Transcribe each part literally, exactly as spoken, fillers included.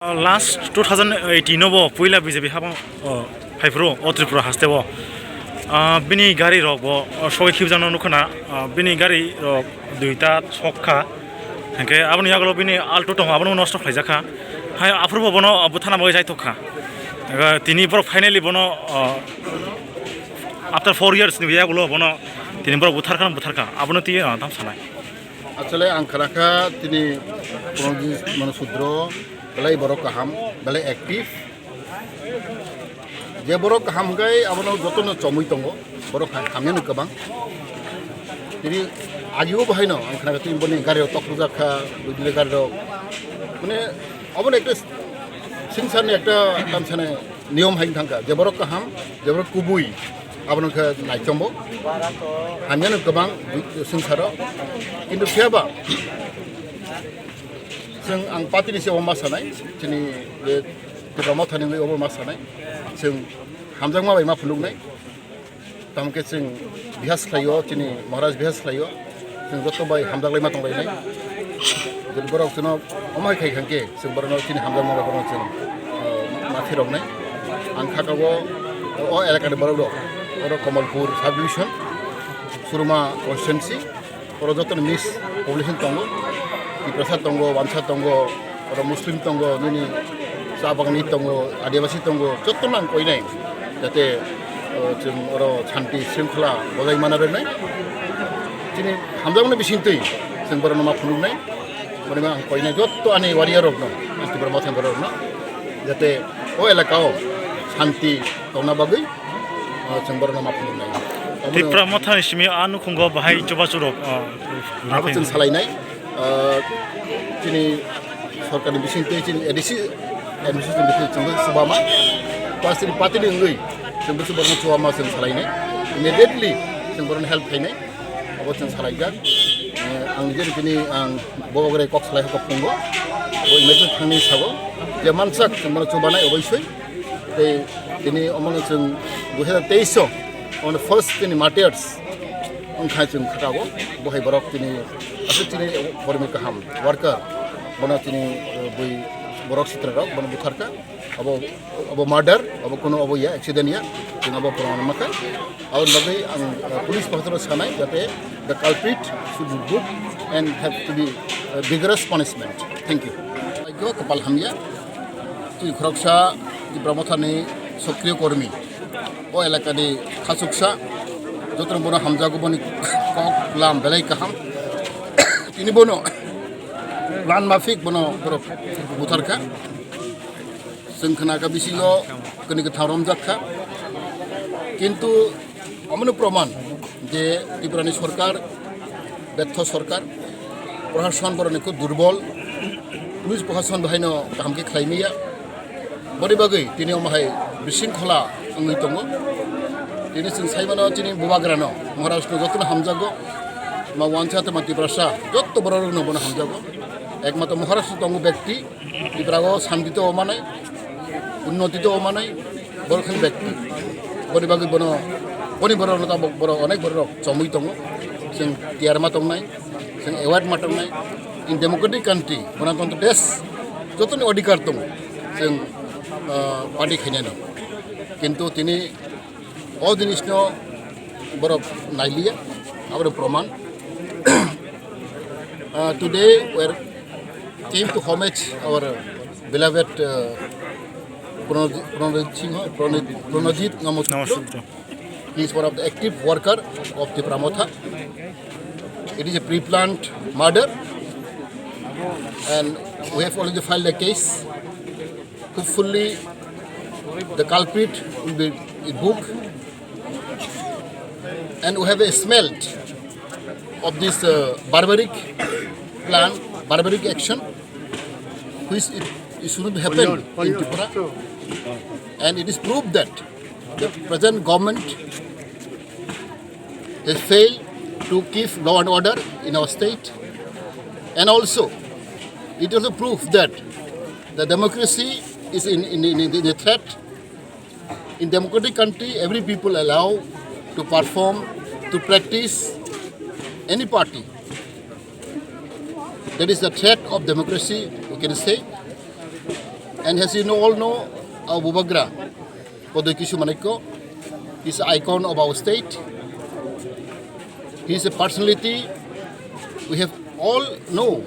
Last two thousand eighteen no bo puila B J P habang, o, phaiphuru o Tripura haste o. Ah, bini gari rok bo, o, sogwi khibjakno nukha na, ah, bini gari rok duita sokha. Hingke aboni yagulo bini Alto tongo, abono nosto khlaijakha. Hai aphuru bo bono, o, buthana bagwi jaithokha. Ega tini borok finally bono, o, after four years ni yagulo bono tini borok butharkha, butharkha. Abono twi, o, tam sanai. Asole ang khanakha tini Pranojit Manu Sudro belai borok kaham, belai active. Je borok kaham hwnkhe abono jotono chomui tongo, borok ha-, hamyano kwbang. Tini agio bahaino ang khanakha tini boni gari rok tokrwjak kha, bini gari rok. Mane obono ekta singsarni ekta tamsani niyom hai thangkha, je borok kaham, je borok kubui, abono khe naichombo. Hamyano kwbang singsaro. Kintu phiya ba, chwng ang party ni se omo ma sanai, chini je Tipra Motha ni omo ma sanai, chwng hamjakma bai ma phunuknai. Tamo khe chwng bihas khlaio, chini Maharaj bihas khlaio, chwng joto bai hamjaklai ma tonglainai. Jodi borok chwngno omo hai khai kha khe, chwng borokno chini hamjakma bai borokno chwng, ah, ma phiroknai. Ang kha kabo o elakani borok rok, oro Kamalpur sub division, Suruma constituency. Oro jotono mix population tongo, Tiprasa tongo, Wansa tongo, oro Muslim tongo, nini cha bagani tongo, Adibasi tongo, jotono ang koinai. Jate, o, chwng oro shanti shringkhola bojai mana rwnai. Chini hamjakmani bisingtwi chwng borokno ma phunuknai. Mane ang koinai joto ani warrior rokno, Tipra Motha borokno. Jate o elakao shanti tongna bagwi ah, chwng borokno ma phunuknai. Omo Tipra Mothani simi a nukhungo bahai chubachu rok, ah, abo chwng salainai. Ah, chini sorkarni bisingtwi chini A D C administration bisingtwi chwngbo chubama. Pas chini party ni wngwi chwngbo borokno chubama chwng salainai. Immediately chwng borokno help khainai. Abo chwng salaijak. Eh, ang nijeni tini ang bogogre kok salai kok phungo. Abo immediately thangni sago. Je mansak chwng bono chubanai oboisoi. Tei tini omono chwng dui hazar teis o, omono first tini martyrs wngkha chwng khakao, bohai borok tini aswk chini kormi kaham, worker, bono chini, eh, bui borok sitra rok bono butharkha, abo, abo murder, abo kuno abo ya, accident ya, chwng abo proman mankha. Aboni bagwi ang, eh, police proshasonno sanai jate the culprit should be booked and have to be, eh, vigorous punishment. Thank you. Bhagyo, kopal hamya. Twi khoroksa Tipra Mothani sokriyo kormi. O elakani khachuksa. Jotono bono hamjago, boni kok lam belai kaham. Tini bono plan mafik bono borok butharkha. Chwng khnakha bisingo kwnwi kwthang romjak kha. Kintu omono proman je Tripurani sorkar betho sorkar, proshashan borokni khub durbol, police proshashan bahaino kaham khe khlai manya. Boni bagwi tini omo hai bisingkhola wngwi tongo. Tini chwng sai mano chini bubagrano, Maharashtra jotono hamjago, ma wansa tei ma Tiprasa jotto bororokno bono hamjago. Ekmatro Maharashtra tongo bekti, Tripura o shanti to omanai, unnoti to omanai, borok khe bekti. Boni bagwi bono, boni borok no tabok borok, onek borok chomwi tongo. Chwng tiyar ma tongnai, chwng award ma tongnai. In democratic country, Ganatantro desh, jotoni odhikar tongo. Chwng, ah, party khainani. Kintu tini o jinisno borok nailiya, aboni proman. Uh, today we are came to homage our beloved, uh, Pranajit, Pranajit Singh, Pranajit, Pranajit Ngamotro. Ngamotro. He is one of the active worker of Tipra Motha. It is a pre-planned murder, and we have already filed a case. Hopefully, the culprit will be booked. And we have a smelt of this, uh, barbaric plan, barbaric action, which it, it shouldn't happen in Tripura. And it is proved that the present government has failed to keep law and order in our state. And also, it also proves that the democracy is in, in, in, in a threat. In democratic country, every people allow to perform, to practice any party. That is the threat of democracy, we can say. And as you know, all know, our Bubagra, Padoi Kishu Manikya, is an icon of our state. He is a personality we have all know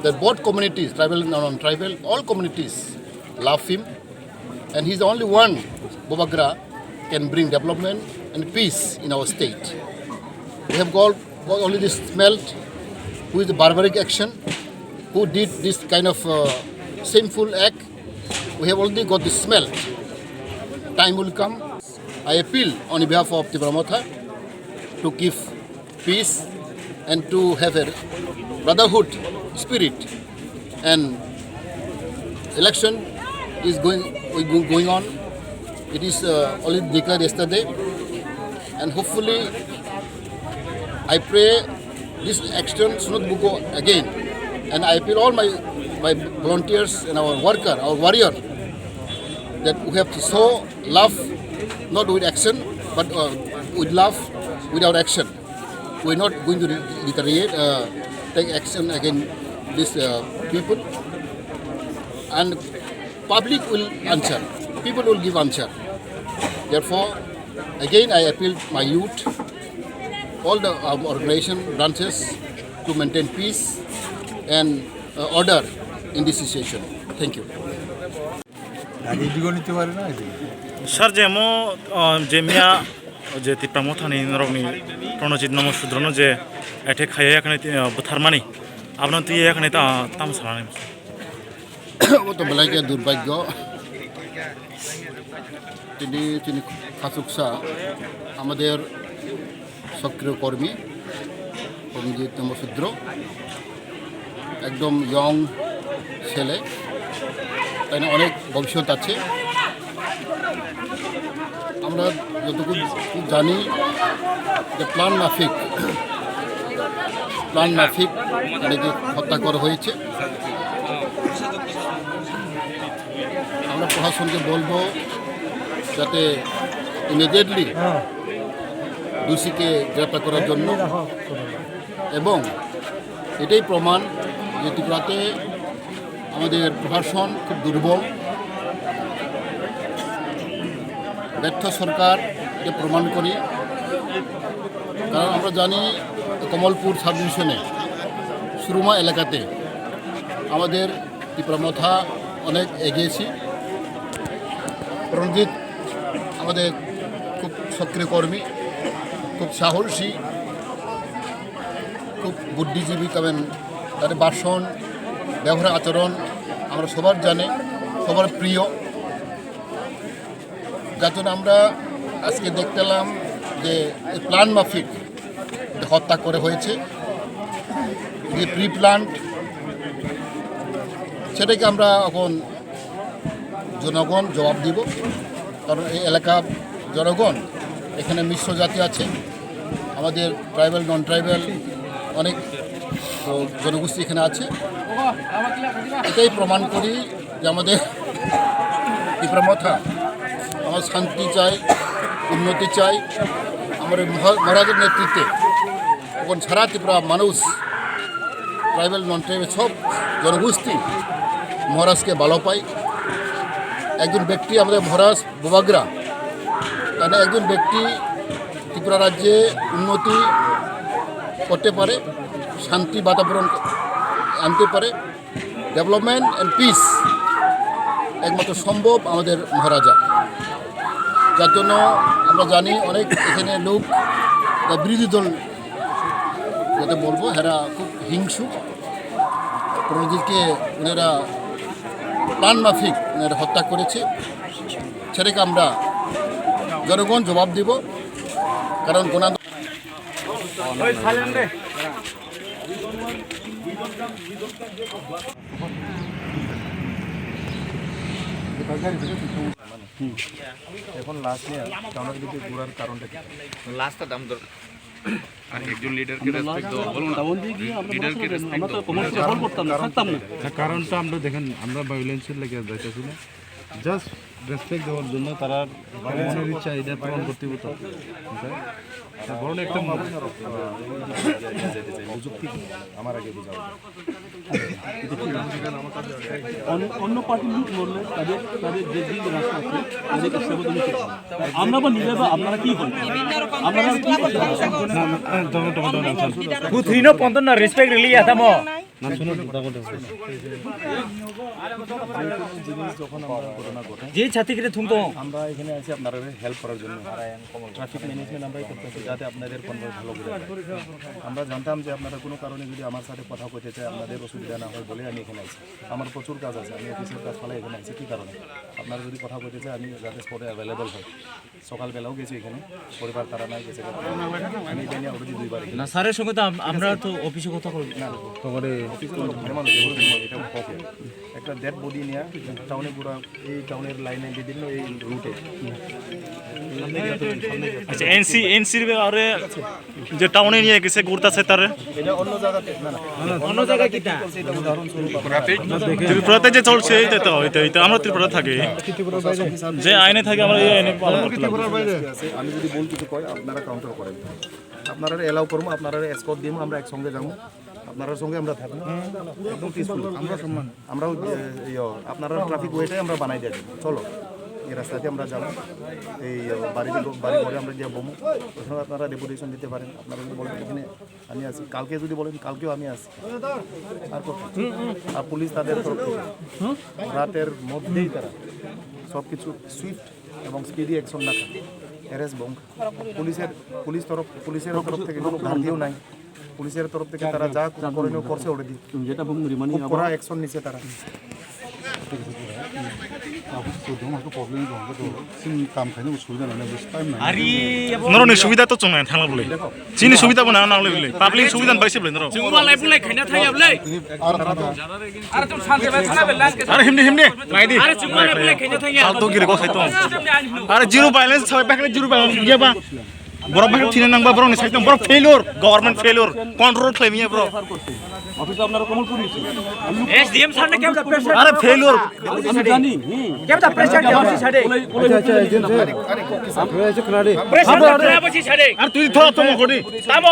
that both communities, tribal and non-tribal, all communities love him. And he's the only one Bubagra can bring development and peace in our state. We have got, got only this smelt, who is the barbaric action, who did this kind of uh, shameful act. We have already got this smelt. Time will come. I appeal on behalf of Tipra Motha to give peace and to have a brotherhood spirit. And election is going, going on. It is uh, already declared yesterday, and hopefully, I pray this action should not go again. And I appeal all my, my volunteers and our worker, our warrior, that we have to show love, not with action, but uh, with love, without action. We're not going to re- retaliate, uh, take action against these uh, people. And public will answer. People will give answer. Therefore, again, I appeal my youth, all the um, organization branches, to maintain peace and uh, order in this situation. Thank you. Sir, je mo, uh, je miya, je Tipra Mothani norokni Pranajit Nomo Sudrono je attack khaiya yakhani, uh, butharmani, abono twi yakhani ta, tam sanani. Obo to belai khe durbhagyo. Tini, tini khachuksa, amader সক্রিয় কর্মী প্রণজিৎ নমশূদ্র, একদম ইয়ং ছেলে, তাই না অনেক ভবিষ্যৎ আছে। আমরা যতটুকু জানি যে প্ল্যান মাফিক, প্ল্যান মাফিক তাদেরকে হত্যা করা হয়েছে। আমরা প্রশাসনকে বলবো যাতে ইমিডিয়েটলি দোষীকে গ্রেপ্তার করার জন্য। এবং এটাই প্রমাণ যে ত্রিপুরাতে আমাদের প্রশাসন খুব দুর্বল, ব্যর্থ সরকার, এটা প্রমাণ করি। কারণ আমরা জানি কমলপুর সাব ডিভিশনে সুরমা এলাকাতে আমাদের ত্রিপুরা মথা অনেক এগিয়েছি। প্রণজিৎ আমাদের খুব সক্রিয় কর্মী, খুব সাহসী, খুব বুদ্ধিজীবী, কারণ তার ভাষণ, ব্যবহার, আচরণ আমরা সবার জানি, সবার প্রিয়। যার জন্য আমরা আজকে দেখতে পেলাম যে এই প্ল্যান মাফিক হত্যা করে হয়েছে, যে প্রি প্ল্যান, সেটাকে আমরা এখন জনগণ জবাব দিব, কারণ এই এলাকার জনগণ, এখানে মিশ্র জাতি আছে, আমাদের ট্রাইবাল, নন ট্রাইবাল অনেক, তো, জনগোষ্ঠী এখানে আছে। এটাই প্রমাণ করি যে আমাদের ত্রিপুরা মথা, আমরা শান্তি চাই, উন্নতি চাই। আমাদের মহা- মহারাজের নেতৃত্বে এখন সারা ত্রিপুরা মানুষ, ট্রাইবাল, নন ট্রাইবাল, সব জনগোষ্ঠী মহারাজকে ভালো পায়। একজন ব্যক্তি আমাদের মহারাজ বুবাগ্রা, মানে একজন ব্যক্তি ত্রিপুরা রাজ্যে উন্নতি করতে পারে, শান্তি বাতাবরণ আনতে পারে, ডেভেলপমেন্ট অ্যান্ড পিস একমাত্র সম্ভব আমাদের মহারাজা। যার জন্য আমরা জানি অনেক এখানে লোক বা বিরোধী দল যাতে বলবো, এরা খুব হিংসুক। প্রণজিৎকে ওনারা প্ল্যান মাফিক ওনারা হত্যা করেছে, সেটাকে আমরা জনগণ জবাব দিব। কারণ গণাধ- এখন লাশ নিয়ে টানাটানিতে ঘোরার কারণটা কি? লাশটা দাম দর- আর একজন লিডারকে রেসপেক্ট দেওয়া হলো না। ডাউন দিয়ে গিয়ে আমরা লিডারকে মনে হচ্ছে রেসপেক্ট আমরা তো দেওয়া হলো কমার্শিয়াল না। হল করতাম না, থাকতাম না। না, কারণটা আমরা দেখেন, আমরা ভায়োলেন্সের লেগে যাইতেছি না। জাস্ট রেসপেক্ট দেওয়ার জন্য, তারা মনের ইচ্ছা এটা পূরণ করতে হবে তো। বুঝলেন? তা বরং একটা মনে আমার আগে বোঝা উচিত। অন্য অন্য পার্টি লুট করলে তাদের তাদের যে দিক রাস্তা আছে, তাদের ইচ্ছা মতো নিতে পারে। আমরা বা নিজে বা আপনারা কি বলবেন? আপনারা কি বলবেন? না, না, না, দাঁড়াও, দাঁড়াও, দাঁড়াও, দাঁড়াও। Ku thwino ponton na respect rili ya tamo. না, শুনুন, দাঁড়াও, দাঁড়াও। যে কোনো জিনিস যখন আমরা ঘটনা ঘটে, Je chati kre thung tong. আমরা এখানে আছি আপনাদের হেল্প করার জন্য। ট্রাফিক ম্যানেজমেন্ট আমরাই করতেছি যাতে আপনাদের কনভয় ভালো করে যায়। আমরা জানতাম যে আপনারা কোনো কারণে যদি আমার সাথে কথা কইতে চায়, আপনাদের অসুবিধা না হয় বলে আমি এখানে আছি। আমার প্রচুর কাজ আছে, আমি অফিসের কাজ ফালাই এখানে আছি। কী কারণে? আপনারা যদি কথা কইতে চায়, আমি যাতে স্পটে অ্যাভেলেবল হই। সকালবেলাও গেছি এখানে, পরিবার তারা নাই গেছে। আমি এটা নিয়ে অলরেডি দুইবার এখানে না, স্যারের সঙ্গে তো আম- আমরা তো অফিসে কথা বলবো। না, অফিসে তো ভাই মানুষ, এগুলো তো এটা ওকে। একটা ডেড বডি নিয়ে টাউনে ঘোরা, এই টাউনের লাইনে বিভিন্ন এই রুটে। আচ্ছা, এনসি এনসির আরে যে টাউনে নিয়ে গেছে ঘুরতেছে তারে। এটা অন্য জায়গাতে, না, না। অন্য জায়গায় কিতা? ত্রিপুরাতে যে চলছে এইটা তো, এইটা, এইটা আমরা ত্রিপুরা থাকি। যে আইনে থাকি আমরা এই আইনে পালন করতে লাগবে। আছে, আমি যদি ভুল কিছু কই, আপনারা কাউন্টার করেন। আপনারা এলাও করবো, আপনারা এসকর্ট দিমু, আমরা একসঙ্গে যাবো, আপনারার সঙ্গে আমরা থাকবো, একদম পিসফুল। আমরা সম্মান। আমরাও, এ, ইয়ো, আপনারা ট্রাফিক ওয়েটাই আমরা বানাই দিয়ে যাবো। চলো, এই রাস্তাতে আমরা যাবো, এই, ইয়ো, বাড়ি, বাড়ি ঘরে আমরা গিয়ে বমু, ওখানে আপনারা ডেপুটেশন দিতে পারেন। আপনারা যদি বলেন এখানে আমি আছি, কালকে যদি বলেন কালকেও আমি আছি। আর কত? আর পুলিশ তাদের তরফ থেকে রাতের মধ্যেই তারা সব কিছু সুইফট এবং স্পিডি অ্যাকশন না থাকে, অ্যারেস্ট বং। পুলিশের, পুলিশ তরফ, পুলিশের তরফ থেকে কোনো গার্ডিও নাই। পুলিশের তরফ থেকে তারা যা করণীয় করছে অলরেডি। তুমি যেটা বলুন, রিমান্ডিং খুব কড়া অ্যাকশন নিছে তারা। Norok ni subida to chwng nai thangla bwle. Chini subida bo nang nang le bwle. Public subida bai se bwle norok. Chwng malai bulai khaina thangya bwle. Are himni himni. Are chwng malai bulai khaina thangya. Are zero balance sabai bakle zero balance ya ba. Borok bai thina nang ba borok ni side borok failure, government failure, control khlai miya borok. অফিসে আপনারা কমলপুর নিচ্ছেন। SDM sir না কেমন প্রেশার? আরে ফেলিওর। আমি জানি। কেমন প্রেশার দেওয়া হচ্ছে স্যারে? আচ্ছা, আচ্ছা, এজেন্ট স্যার। আমরা এসে খোলা রে। প্রেশার দেওয়া হচ্ছে স্যারে। আর তুই ধর তো মকড়ি। তামো